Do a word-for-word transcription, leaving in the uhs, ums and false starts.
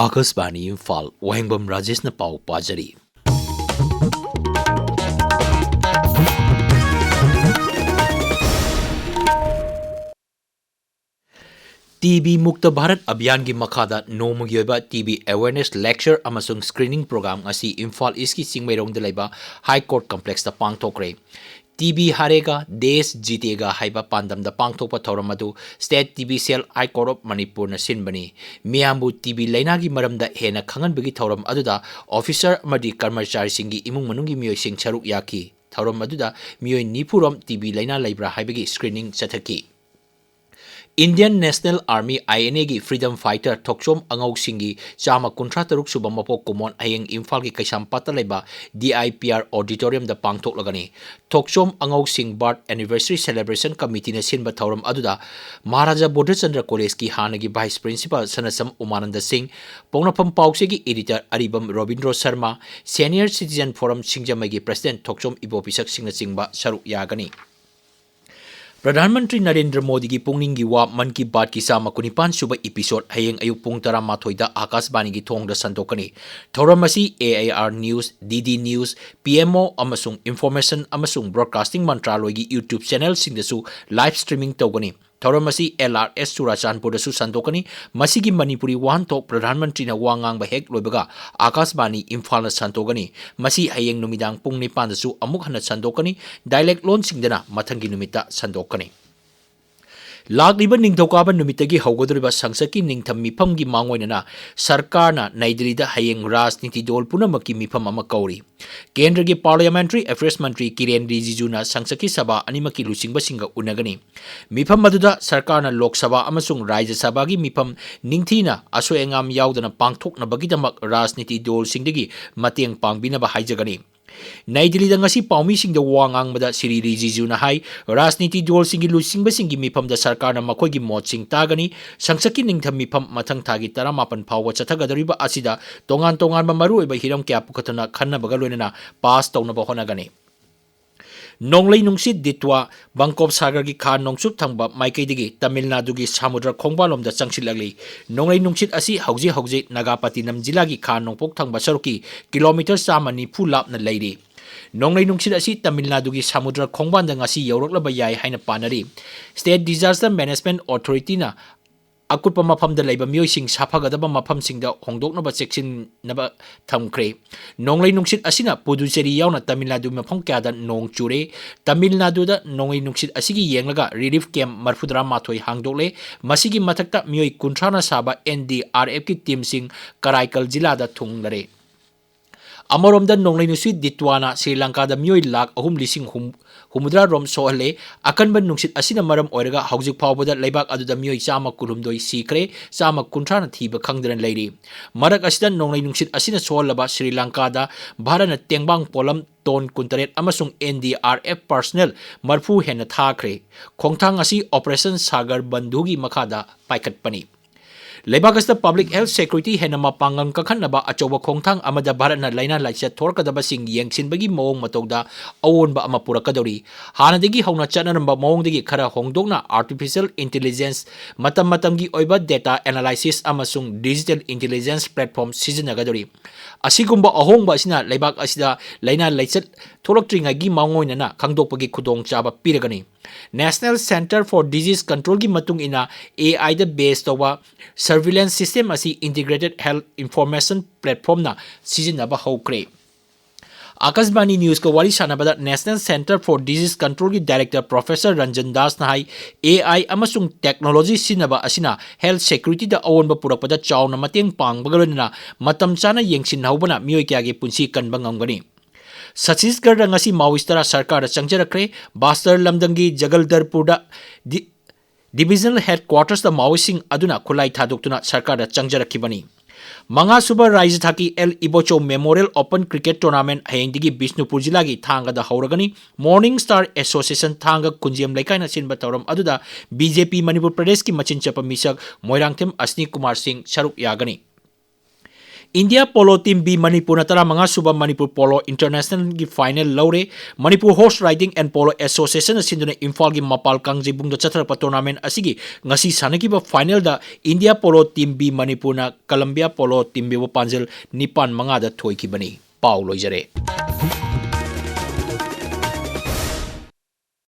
ꯑꯥꯀꯥꯁꯕꯥꯅꯤ ꯏꯝꯐꯥꯜ, ꯋꯥꯍꯦꯡꯕꯝ ꯔꯥꯖꯦꯁꯅ ꯄꯥꯎ ꯄꯥꯖꯔꯤ꯫ T B ꯃꯨꯛꯇ ꯚꯥꯔꯠ ꯑꯚꯤꯌꯥꯟꯒꯤ ꯃꯈꯥꯗ ꯅꯣꯡꯃꯒꯤ ꯑꯣꯏꯕ ꯇꯤ ꯕꯤ awareness lecture ꯑꯃꯁꯨꯡ screening program ꯑꯁꯤ ꯏꯝꯐꯥꯜ ꯏꯁꯀꯤ ꯆꯤꯡꯃꯩꯔꯣꯡꯗ ꯂꯩꯕ High Court complexꯇ ꯄꯥꯡꯊꯣꯛꯈ꯭ꯔꯦ꯫ ꯇꯤ ꯕꯤ ꯍꯥꯔꯦꯒꯥ ꯗꯦꯁ ꯖꯤꯇꯦꯒꯥ ꯍꯥꯏꯕ ꯄꯥꯟꯗꯝꯗ ꯄꯥꯡꯊꯣꯛꯄ ꯊꯧꯔꯝ ꯑꯗꯨ State T B Cell, High Court of Manipurꯅ ꯁꯤꯟꯕꯅꯤ꯫ ꯃꯤꯌꯥꯝꯕꯨ ꯇꯤ ꯕꯤ ꯂꯩꯅꯥꯒꯤ ꯃꯔꯝꯗ ꯍꯦꯟꯅ ꯈꯪꯍꯟꯕꯒꯤ ꯊꯧꯔꯝ ꯑꯗꯨꯗ officer ꯑꯃꯗꯤ ꯀꯔꯃꯆꯥꯔꯤꯁꯤꯡꯒꯤ ꯏꯃꯨꯡ ꯃꯅꯨꯡꯒꯤ ꯃꯤꯑꯣꯏꯁꯤꯡ ꯁꯔꯨꯛ ꯌꯥꯈꯤ꯫ ꯊꯧꯔꯝ ꯑꯗꯨꯗ ꯃꯤꯑꯣꯏ ꯅꯤꯐꯨ ꯔꯣꯝ ꯇꯤ ꯕꯤ ꯂꯩꯅꯥ ꯂꯩꯕ꯭ꯔꯥ ꯍꯥꯏꯕꯒꯤ screening ꯆꯠꯊꯈꯤ꯫ Indian National Army, I N Aꯒꯤ freedom fighter ꯊꯣꯛꯆꯣꯝ ꯑꯉꯧꯁꯤꯡꯒꯤ ꯆꯥꯝꯃ ꯀꯨꯟꯊ꯭ꯔꯥ ꯇꯔꯨꯛ ꯁꯨꯕ ꯃꯄꯣꯛ ꯀꯨꯝꯑꯣꯟ ꯍꯌꯦꯡ ꯏꯝꯐꯥꯜꯒꯤ ꯀꯩꯁꯥꯝꯄꯥꯠꯇ ꯂꯩꯕ D I P R auditoriumꯗ ꯄꯥꯡꯊꯣꯛꯂꯒꯅꯤ꯫ Thokchom ꯑꯉꯧꯁꯤꯡ birth anniversary celebration committeeꯅ ꯁꯤꯟꯕ ꯊꯧꯔꯝ ꯑꯗꯨꯗ ꯃꯍꯥꯔꯥꯖꯥ ꯕꯣꯙꯆꯟꯗ꯭ꯔ Collegeꯀꯤ ꯍꯥꯟꯅꯒꯤ vice principal ꯁꯅꯁꯝ ꯎꯃꯥꯅꯟꯗ ꯁꯤꯡ, ꯄꯣꯛꯅꯐꯝ ꯄꯥꯎꯆꯦꯒꯤ editor ꯑꯔꯤꯕꯝ Robindro Sharma, Senior Citizen Forum ꯁꯤꯡꯖꯃꯩꯒꯤ president ꯊꯣꯛꯆꯣꯝ ꯏꯕꯣꯕꯤꯁꯛꯁꯤꯡꯅꯆꯤꯡꯕ ꯁꯔꯨꯛ ꯌꯥꯒꯅꯤ꯫ ꯄ꯭ꯔꯙꯥꯟ ꯃꯟꯇ꯭ꯔꯤ ꯅꯔꯦꯟꯗ꯭ꯔ ꯃꯣꯗꯤꯒꯤ ꯄꯨꯛꯅꯤꯡꯒꯤ ꯋꯥ ꯃꯟ ꯀꯤ ꯕꯥꯠꯀꯤ ꯆꯥꯝꯃ ꯀꯨꯟꯅꯤꯄꯥꯟ ꯁꯨꯕ episode ꯍꯌꯦꯡ ꯑꯌꯨꯛ ꯄꯨꯡ ꯇꯔꯥꯃꯥꯊꯣꯏꯗ ꯑꯥꯀꯥꯁꯕꯥꯅꯤꯒꯤ ꯊꯣꯡꯗ ꯁꯟꯗꯣꯛꯀꯅꯤ꯫ ꯊꯧꯔꯝ ꯑꯁꯤ A I R News, D D News, P M O ꯑꯃꯁꯨꯡ Information ꯑꯃꯁꯨꯡ Broadcasting ꯃꯟꯇ꯭ꯔꯥꯂꯣꯏꯒꯤ YouTube channelꯁꯤꯡꯗꯁꯨ live streaming ꯇꯧꯒꯅꯤ꯫ ꯊꯧꯔꯝ ꯑꯁꯤ L R S ꯆꯨꯔꯥꯆꯥꯟꯄꯨꯔꯗꯁꯨ ꯁꯟꯗꯣꯛꯀꯅꯤ꯫ ꯃꯁꯤꯒꯤ ꯃꯅꯤꯄꯨꯔꯤ ꯋꯥꯍꯟꯊꯣꯛ ꯄ꯭ꯔꯙꯥꯟ ꯃꯟꯇ꯭ꯔꯤꯅ ꯋꯥ ꯉꯥꯡꯕ ꯍꯦꯛ ꯂꯣꯏꯕꯒ ꯑꯥꯀꯥꯁꯕꯥꯅꯤ ꯏꯝꯐꯥꯜꯅ ꯁꯟꯗꯣꯛꯀꯅꯤ꯫ ꯃꯁꯤ ꯍꯌꯦꯡ ꯅꯨꯃꯤꯗꯥꯡ ꯄꯨꯡ ꯅꯤꯄꯥꯟꯗꯁꯨ ꯑꯃꯨꯛ ꯍꯟꯅ ꯁꯟꯗꯣꯛꯀꯅꯤ꯫ Dialect ꯂꯣꯟꯁꯤꯡꯗꯅ ꯃꯊꯪꯒꯤ ꯅꯨꯃꯤꯠꯇ ꯁꯟꯗꯣꯛꯀꯅꯤ꯫ ꯂꯥꯛꯂꯤꯕ ꯅꯤꯡꯊꯧꯀꯥꯕ ꯅꯨꯃꯤꯠꯇꯒꯤ ꯍꯧꯒꯗꯧꯔꯤꯕ ꯁꯪꯁꯠꯀꯤ ꯅꯤꯡꯊꯝ ꯃꯤꯐꯝꯒꯤ ꯃꯥꯡꯑꯣꯏꯅꯅ ꯁꯔꯀꯥꯔꯅ ꯅꯩ ꯗꯤꯜꯂꯤꯗ ꯍꯌꯦꯡ ꯔꯥꯖꯅꯤꯇꯤ ꯗꯣꯜ ꯄꯨꯝꯅꯃꯛꯀꯤ ꯃꯤꯐꯝ ꯑꯃ ꯀꯧꯔꯤ꯫ ꯀꯦꯟꯗ꯭ꯔꯒꯤ Parliamentary Affairs ꯃꯟꯇ꯭ꯔꯤ ꯀꯤꯔꯦꯟ ꯔꯤꯖꯤꯖꯨꯅ ꯁꯪꯁꯠꯀꯤ ꯁꯚꯥ ꯑꯅꯤꯃꯛꯀꯤ ꯂꯨꯆꯤꯡꯕꯁꯤꯡꯒ ꯎꯅꯒꯅꯤ꯫ ꯃꯤꯐꯝ ꯑꯗꯨꯗ ꯁꯔꯀꯥꯔꯅ ꯂꯣꯛ ꯁꯚꯥ ꯑꯃꯁꯨꯡ ꯔꯥꯖ꯭ꯌ ꯁꯚꯥꯒꯤ ꯃꯤꯐꯝ ꯅꯤꯡꯊꯤꯅ ꯑꯁꯣꯏ ꯑꯉꯥꯝ ꯌꯥꯎꯗꯅ ꯄꯥꯡꯊꯣꯛꯅꯕꯒꯤꯗꯃꯛ ꯔꯥꯖꯅꯤꯇꯤ ꯗꯣꯜꯁꯤꯡꯗꯒꯤ ꯃꯇꯦꯡ ꯄꯥꯡꯕꯤꯅꯕ ꯍꯥꯏꯖꯒꯅꯤ꯫ ꯅꯩ ꯗꯤꯜꯂꯤꯗ ꯉꯁꯤ ꯄꯥꯎꯃꯤꯁꯤꯡꯗ ꯋꯥ ꯉꯥꯡꯕꯗ ꯁ꯭ꯔꯤ ꯔꯤꯖꯤꯖꯨꯅ ꯍꯥꯏ, ꯔꯥꯖꯅꯤꯇꯤ ꯗꯣꯜꯁꯤꯡꯒꯤ ꯂꯨꯆꯤꯡꯕꯁꯤꯡꯒꯤ ꯃꯤꯐꯝꯗ ꯁꯔꯀꯥꯔꯅ ꯃꯈꯣꯏꯒꯤ ꯃꯣꯠꯁꯤꯡ ꯇꯥꯒꯅꯤ꯫ ꯁꯪꯁꯠꯀꯤ ꯅꯤꯡꯊꯝ ꯃꯤꯐꯝ ꯃꯊꯪ ꯊꯥꯒꯤ ꯇꯔꯥꯃꯥꯄꯟ ꯐꯥꯎꯕ ꯆꯠꯊꯒꯗꯧꯔꯤꯕ ꯑꯁꯤꯗ ꯇꯣꯉꯥꯟ ꯇꯣꯉꯥꯟꯕ ꯃꯔꯨꯑꯣꯏꯕ ꯍꯤꯔꯝ ꯀꯌꯥ ꯄꯨꯈꯠꯇꯨꯅ ꯈꯟꯅꯕꯒ ꯂꯣꯏꯅꯅ pass ꯇꯧꯅꯕ ꯍꯣꯠꯅꯒꯅꯤ꯫ ꯅꯣꯡꯂꯩ ꯅꯨꯡꯁꯤꯠ ꯗꯤꯇ꯭ꯋꯥ ꯕꯪꯀꯣꯞ ꯁꯥꯒꯔꯒꯤ ꯈꯥ ꯅꯣꯡꯆꯨꯞ ꯊꯪꯕ ꯃꯥꯏꯀꯩꯗꯒꯤ ꯇꯥꯃꯤꯜ ꯅꯥꯗꯨꯒꯤ ꯁꯃꯨꯗ꯭ꯔ ꯈꯣꯡꯕꯥꯜꯂꯣꯝꯗ ꯆꯪꯁꯤꯜꯂꯛꯂꯤ꯫ ꯅꯣꯡꯂꯩ ꯅꯨꯡꯁꯤꯠ ꯑꯁꯤ ꯍꯧꯖꯤꯛ ꯍꯧꯖꯤꯛ ꯅꯥꯒꯥꯄꯇꯤꯅꯝ ꯖꯤꯂꯥꯒꯤ ꯈꯥ ꯅꯣꯡꯄꯣꯛ ꯊꯪꯕ ꯁꯔꯨꯛꯀꯤ ꯀꯤꯂꯣꯃꯤꯇꯔ ꯆꯥꯝꯃ ꯅꯤꯐꯨ ꯂꯥꯞꯅ ꯂꯩꯔꯤ꯫ ꯅꯣꯡꯂꯩ ꯅꯨꯡꯁꯤꯠ ꯑꯁꯤ ꯇꯥꯃꯤꯜ ꯅꯥꯗꯨꯒꯤ ꯁꯃꯨꯗ꯭ꯔ ꯈꯣꯡꯕꯥꯜꯗ ꯉꯁꯤ ꯌꯧꯔꯛꯂꯕ ꯌꯥꯏ ꯍꯥꯏꯅ ꯄꯥꯅꯔꯤ꯫ State Disaster Management Authority ꯅ ꯑꯀꯨꯠꯄ ꯃꯐꯝꯗ ꯂꯩꯕ ꯃꯤꯑꯣꯏꯁꯤꯡ ꯁꯥꯐꯒꯗꯕ ꯃꯐꯝꯁꯤꯡꯗ ꯍꯣꯡꯗꯣꯛꯅꯕ ꯆꯦꯛꯁꯤꯟꯅꯕ ꯊꯝꯈ꯭ꯔꯦ꯫ ꯅꯣꯡꯂꯩ ꯅꯨꯡꯁꯤꯠ ꯑꯁꯤꯅ ꯄꯨꯗꯨꯆꯦꯔꯤ ꯌꯥꯎꯅ ꯇꯥꯃꯤꯜ ꯅꯥꯗꯨ ꯃꯐꯝ ꯀꯌꯥꯗ ꯅꯣꯡ ꯆꯨꯔꯦ꯫ ꯇꯥꯃꯤꯜ ꯅꯥꯗꯨꯗ ꯅꯣꯡꯂꯩ ꯅꯨꯡꯁꯤꯠ ꯑꯁꯤꯒꯤ ꯌꯦꯡꯂꯒ relief camp ꯃꯔꯤꯐꯨꯇꯔꯥ ꯃꯥꯊꯣꯏ ꯍꯥꯡꯗꯣꯛꯂꯦ꯫ ꯃꯁꯤꯒꯤ ꯃꯊꯛꯇ ꯃꯤꯑꯣꯏ ꯀꯨꯟꯊ꯭ꯔꯥꯅ ꯁꯥꯕ N D R F ꯀꯤ team ꯁꯤꯡ ꯀꯔꯥꯏꯀꯜ ꯖꯤꯂꯥꯗ ꯊꯨꯡꯂꯔꯦ꯫ ꯑꯃꯔꯣꯝꯗ ꯅꯣꯡꯂꯩ ꯅꯨꯡꯁꯤꯠ ꯗꯤꯇ꯭ꯋꯥꯅ ꯁ꯭ꯔꯤ ꯂꯪꯀꯥꯗ ꯃꯤꯑꯣꯏ ꯂꯥꯈ ꯑꯍꯨꯝ ꯂꯤꯁꯤꯡ ꯍꯨꯝ-, ꯍꯨꯝꯐꯨꯇꯔꯥ ꯔꯣꯝ ꯁꯣꯛꯍꯜꯂꯦ꯫ ꯑꯀꯟꯕ ꯅꯨꯡꯁꯤꯠ ꯑꯁꯤꯅ ꯃꯔꯝ ꯑꯣꯏꯔꯒ ꯍꯧꯖꯤꯛ ꯐꯥꯎꯕꯗ ꯂꯩꯕꯥꯛ ꯑꯗꯨꯗ ꯃꯤꯑꯣꯏ ꯆꯥꯝꯃ ꯀꯨꯟꯍꯨꯝꯗꯣꯏ ꯁꯤꯈ꯭ꯔꯦ, ꯆꯥꯝꯃ ꯀꯨꯟꯊ꯭ꯔꯥꯅ ꯊꯤꯕ ꯈꯪꯗꯅ ꯂꯩꯔꯤ꯫ ꯃꯔꯛ ꯑꯁꯤꯗ ꯅꯣꯡꯂꯩ ꯅꯨꯡꯁꯤꯠ ꯑꯁꯤꯅ ꯁꯣꯛꯍꯜꯂꯕ ꯁ꯭ꯔꯤ ꯂꯪꯀꯥꯗ ꯚꯥꯔꯠꯅ ꯇꯦꯡꯕꯥꯡ ꯄꯣꯠꯂꯝ ꯇꯣꯟ ꯀꯨꯟꯇꯔꯦꯠ ꯑꯃꯁꯨꯡ N D R F personnel ꯃꯔꯤꯐꯨ ꯍꯦꯟꯅ ꯊꯥꯈ꯭ꯔꯦ꯫ ꯈꯣꯡꯊꯥꯡ ꯑꯁꯤ Operation Sagar Bandhuꯒꯤ ꯃꯈꯥꯗ ꯄꯥꯏꯈꯠꯄꯅꯤ꯫ ꯂꯩꯕꯥꯛ ꯑꯁꯤꯗ public health security ꯍꯦꯟꯅ ꯃꯄꯥꯡꯒꯜ ꯀꯟꯈꯠꯅꯕ ꯑꯆꯧꯕ ꯈꯣꯡꯊꯥꯡ ꯑꯃꯗ ꯚꯥꯔꯠꯅ ꯂꯥꯏꯅꯥ ꯂꯥꯏꯆꯠ ꯊꯣꯔꯛꯀꯗꯕꯁꯤꯡ ꯌꯦꯡꯁꯤꯟꯕꯒꯤ ꯃꯑꯣꯡ ꯃꯇꯧꯗ ꯑꯑꯣꯟꯕ ꯑꯃ ꯄꯨꯔꯛꯀꯗꯧꯔꯤ꯫ ꯍꯥꯟꯅꯗꯒꯤ ꯍꯧꯅ ꯆꯠꯅꯔꯝꯕ ꯃꯑꯣꯡꯗꯒꯤ ꯈꯔ ꯍꯣꯡꯗꯣꯛꯅ artificial intelligence, ꯃꯇꯝ ꯃꯇꯝꯒꯤ ꯑꯣꯏꯕ data analysis ꯑꯃꯁꯨꯡ digital intelligence platform ꯁꯤꯖꯤꯟꯅꯒꯗꯧꯔꯤ꯫ ꯑꯁꯤꯒꯨꯝꯕ ꯑꯍꯣꯡꯕ ꯑꯁꯤꯅ ꯂꯩꯕꯥꯛ ꯑꯁꯤꯗ ꯂꯥꯏꯅꯥ ꯂꯥꯏꯆꯠ ꯊꯣꯛꯂꯛꯇ꯭ꯔꯤꯉꯩꯒꯤ ꯃꯥꯡꯑꯣꯏꯅꯅ ꯈꯪꯗꯣꯛꯄꯒꯤ ꯈꯨꯗꯣꯡꯆꯥꯕ ꯄꯤꯔꯒꯅꯤ꯫ National Centre for Disease Controlꯒꯤ ꯃꯇꯨꯡ ꯏꯟꯅ, A I ꯗ base ꯇꯧꯕ surveillance system ꯑꯁꯤ Integrated Health Information Platformꯅ ꯁꯤꯖꯤꯟꯅꯕ ꯍꯧꯈ꯭ꯔꯦ꯫ ꯑꯥꯀꯥꯁꯕꯥꯅꯤ ꯅ꯭ꯌꯨꯁꯀ ꯋꯥꯔꯤ ꯁꯥꯟꯅꯕꯗ National Centre for Disease Controlꯒꯤ director Professor Ranjan ꯗꯥꯁꯅ high, A I ꯑꯃꯁꯨꯡ technology ꯁꯤꯖꯤꯟꯅꯕ ꯑꯁꯤꯅ health securityꯗ ꯑꯑꯣꯟꯕ ꯄꯨꯔꯛꯄꯗ ꯆꯥꯎꯅ ꯃꯇꯦꯡ ꯄꯥꯡꯕꯒ ꯂꯣꯏꯅꯅ ꯃꯇꯝ ꯆꯥꯅ ꯌꯦꯡꯁꯤꯟꯍꯧꯕꯅ ꯃꯤꯑꯣꯏ ꯀꯌꯥꯒꯤ ꯄꯨꯟꯁꯤ ꯀꯟꯕ ꯉꯝꯒꯅꯤ꯫ ꯁꯠꯇꯤꯁꯒꯔꯗ ꯉꯁꯤ Maoistꯔ ꯁꯔꯀꯥꯔꯗ ꯆꯪꯖꯔꯛꯈ꯭ꯔꯦ꯫ ꯕꯁꯇꯔ ꯂꯝꯗꯝꯒꯤ ꯖꯒꯜꯗꯔꯄꯨꯔꯗ ꯗꯤ-, divisional headquartersꯇ Maoistꯁꯤꯡ ꯑꯗꯨꯅ ꯈꯨꯠꯂꯥꯏ ꯊꯥꯗꯣꯛꯇꯨꯅ ꯁꯔꯀꯥꯔꯗ ꯆꯪꯖꯔꯛꯈꯤꯕꯅꯤ꯫ ꯃꯉꯥꯁꯨꯕ ꯔꯥꯖ꯭ꯌ ꯊꯥꯛꯀꯤ L Ibochou Memorial Open Cricket Tournament ꯍꯌꯦꯡꯗꯒꯤ ꯕꯤꯁꯅꯨꯄꯨꯔ ꯖꯤꯂꯥꯒꯤ ꯊꯥꯡꯒꯗ ꯍꯧꯔꯒꯅꯤ꯫ Morning Star Association ꯊꯥꯡꯒ ꯈꯨꯟꯖꯦꯝ ꯂꯩꯀꯥꯏꯅ ꯁꯤꯟꯕ ꯊꯧꯔꯝ ꯑꯗꯨꯗ B J P ꯃꯅꯤꯄꯨꯔ ꯄ꯭ꯔꯗꯦꯁꯀꯤ ꯃꯆꯤꯟ ꯆꯠꯄ ꯃꯤꯁꯛ ꯃꯣꯏꯔꯥꯡꯊꯦꯝ ꯑꯁꯅꯤ ꯀꯨꯃꯥꯔ ꯁꯤꯡ ꯁꯔꯨꯛ ꯌꯥꯒꯅꯤ꯫ India Polo Team B ꯃꯅꯤꯄꯨꯔꯅ ꯇꯔꯥꯃꯉꯥ ꯁꯨꯕ ꯃꯅꯤꯄꯨꯔ Polo International ꯒꯤ final ꯂꯧꯔꯦ꯫ Manipur Horse Riding and Polo Association ꯅ ꯁꯤꯟꯗꯨꯅ ꯏꯝꯐꯥꯜꯒꯤ ꯃꯄꯥꯜ ꯀꯥꯡꯖꯩꯕꯨꯡꯗ ꯆꯠꯊꯔꯛꯄ tournament ꯑꯁꯤꯒꯤ ꯉꯁꯤ ꯁꯥꯟꯅꯈꯤꯕ final ꯗ India Polo Team B ꯃꯅꯤꯄꯨꯔꯅ Columbia Polo Team B ꯕꯨ ꯄꯥꯟꯖꯜ ꯅꯤꯄꯥꯟ ꯃꯉꯥꯗ ꯊꯣꯏꯈꯤꯕꯅꯤ꯫ ꯄꯥꯎ ꯂꯣꯏꯖꯔꯦ꯫